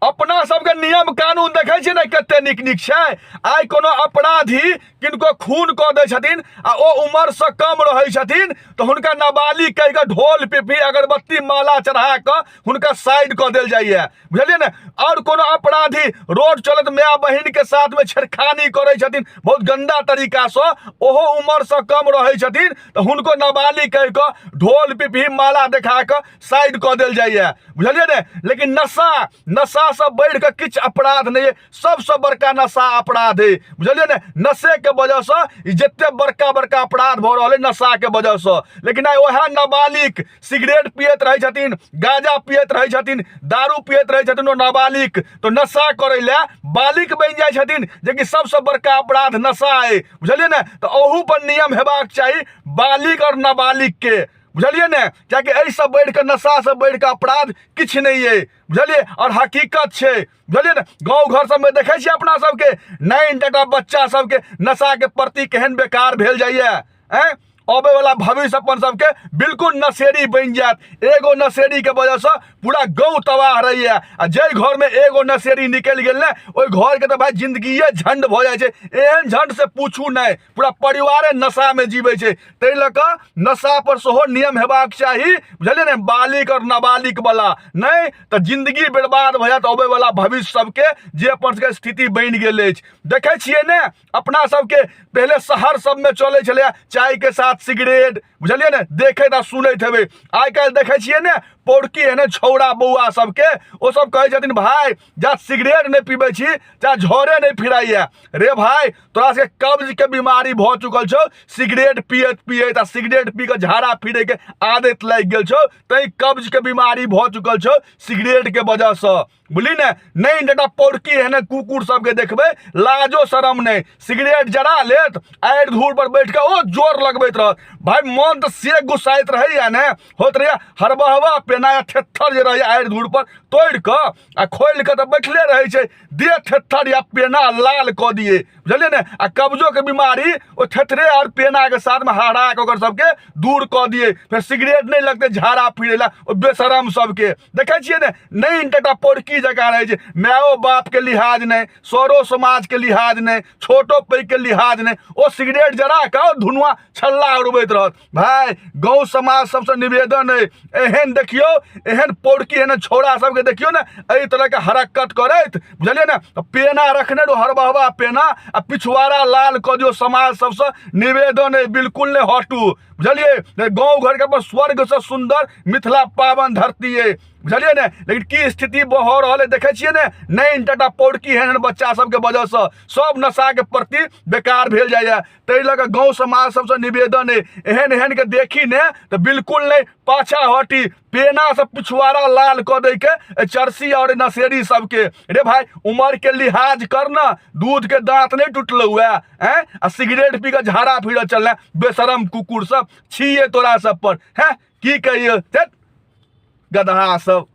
अपना सबके नियम कानून देखै छियै ने कते नीक नीक छै। आइ कोनो अपराधी किनको खून कऽ दै छथिन आ ओ उमरसँ कम रहै छथिन तऽ हुनका नाबालिग कहि कऽ ढोल पिपही अगरबत्ती माला चढ़ा कऽ हुनका साइड कऽ देल जाइए, बुझलियै ने। आओर कोनो अपराधी रोड चलैत माय बहिनके साथमे छेड़खानी करै छथिन बहुत गन्दा तरीकासँ, ओहो उमरसँ कम रहै छथिन तऽ हुनको नाबालिग कहि कऽ ढोल पिपही माला देखा कऽ साइड कऽ देल जाइए, बुझलियै ने। लेकिन नशा, नशासँ बढ़ि कऽ किछु अपराध नहि अइ, सबसँ बड़का नशा अपराध अइ, बुझलियै ने। नशेके वजहसँ ई जते बड़का बड़का अपराध भऽ रहल अइ नशाके वजहसँ। लेकिन आइ वएह नाबालिग सिगरेट पियैत रहै छथिन, गाँजा पियैत रहै छथिन, दारू पियैत रहै छथिन, ओ नाबालिग तऽ नशा करै लए बालिग बनि जाइ छथिन, जेकि सबसँ बड़का अपराध नशा अइ, बुझलियै ने। तऽ ओहूपर नियम हेबाक चाही बालिग आओर नाबालिगके, बुझलियै ने। कियाकि एहिसँ बढ़ि कऽ नशासँ बढ़ि कऽ अपराध किछु नहि अइ, बुझलियै। आओर हकीकत छै, बुझलियै ने। गाँव घर सबमे देखै छियै अपना सबके नाइन टाटा बच्चा सबके नशाके प्रति केहन बेकार भेल जाइए। आँय, अबैवला भविष्य अपन सबके बिल्कुल नशेड़ी बनि जायत। एगो नशेड़ीके वजहसँ पूरा गाँव तबाह रहैए। आ जाहि घरमे एगो नशेड़ी निकलि गेल ने, ओहि घरके तऽ भाय जिन्दगिए झण्ड भऽ जाइ छै। एहन झण्ड से पूछू नहि, पूरा परिवारे नशामे जीबै छै। ताहि लऽ कऽ नशापर सेहो नियम हेबाक चाही, बुझलियै ने, बालिग आओर नाबालिग वाला नहि तऽ जिन्दगी बर्बाद भऽ जायत अबैवला भविष्य सबके, जे अपन सबके स्थिति बनि गेल अछि। देखै छियै ने अपना सबके पहिले शहर सबमे चलै छलैए चायके साथ सिगरेट, बुझलियै ने, देखैत आ सुनैत हेबै। आइ काल्हि देखै छियै ने पौड़की एहने छौड़ा बौआ सबके, ओ सब कहै छथिन भाय जा सिगरेट नहि पीबै छी जा झोरे नहि फिराइए। रे भाय तोरा सबके कब्जके बीमारी भऽ चुकल छौ सिगरेट पियैत पियैत, आ सिगरेट पी कऽ झाड़ा फिरैके आदत लागि गेल छौ, तैं कब्जके बीमारी भऽ चुकल छौ सिगरेटके वजहसँ, बुझली ने। नहि एकटा पौड़की एहने कुकुर सबके देखबै लाजो शरम नहि, सिगरेट जरा लेत आड़ि धूर पर बैठ कऽ ओ जोर लगबैत रहत। भाय मन तऽ से गुस्साइत रहैया ने, होइत रहैया हरबहवा पेना या थेत्थर जे रहैया आड़ि धूर पर तोड़ि कऽ आ खोलि कऽ तऽ बैठले रहै छै, दे थेत्थर या पेना लाल कऽ दिए, बुझलियै ने। आ कब्जोके बीमारी ओ थेथरे आओर पेनाके साथमे हरा कऽ ओकर सबके दूर कऽ दिए, फेर सिगरेट नहि लगतै झाड़ा फिरै लए ओ बेशरम सबके। देखै छियै ने, नहि एकटा पौड़की जकाँ रहै छै, मायो बापके लिहाज नहि, सरो समाजके लिहाज नहि, छोटो पैघके लिहाज नहि, ओ सिगरेट जरा कऽ धुनुआ छल्ला उड़बैत रहत। भाय गाँव समाज सबसँ निवेदन अइ, एहन देखियौ एहन पौड़की एहन छौड़ा सबके देखियौ ने एहि तरहके हरकत करैत, बुझलियै ने। पेना रखने रहो हरबहवा पेना आ पिछुआरा लाल कऽ दियौ। समाज सबसँ निवेदन अइ बिल्कुल नहि हटू, बुझलियै। गाँव घरके अपन स्वर्गसँ सुन्दर मिथिला पावन धरती अइ, बुझलियै ने। लेकिन की स्थिति भऽ रहल है देखै छियै ने, नहि टाटा पौड़की एहन एहन बच्चा सबके वजहसँ सब नशाके प्रति बेकार भेल जाइए। ताहि लऽ कऽ गाँव समाज सबसँ निवेदन अइ एहन एहनके देखी ने तऽ बिल्कुल नहि पाछा हटी, पेनासँ पिछुआरा लाल कऽ दैके चरसी आओर नशेड़ी सबके। रे भाय उमरके लिहाज कर न, दूधके दाँत नहि टुटलौ हे आँय, आ सिगरेट पी कऽ झाड़ा फिरऽ चलना बेशरम कुकुर सब छियै तोरा सब पर, हैं की कहियौ, गदहा सब।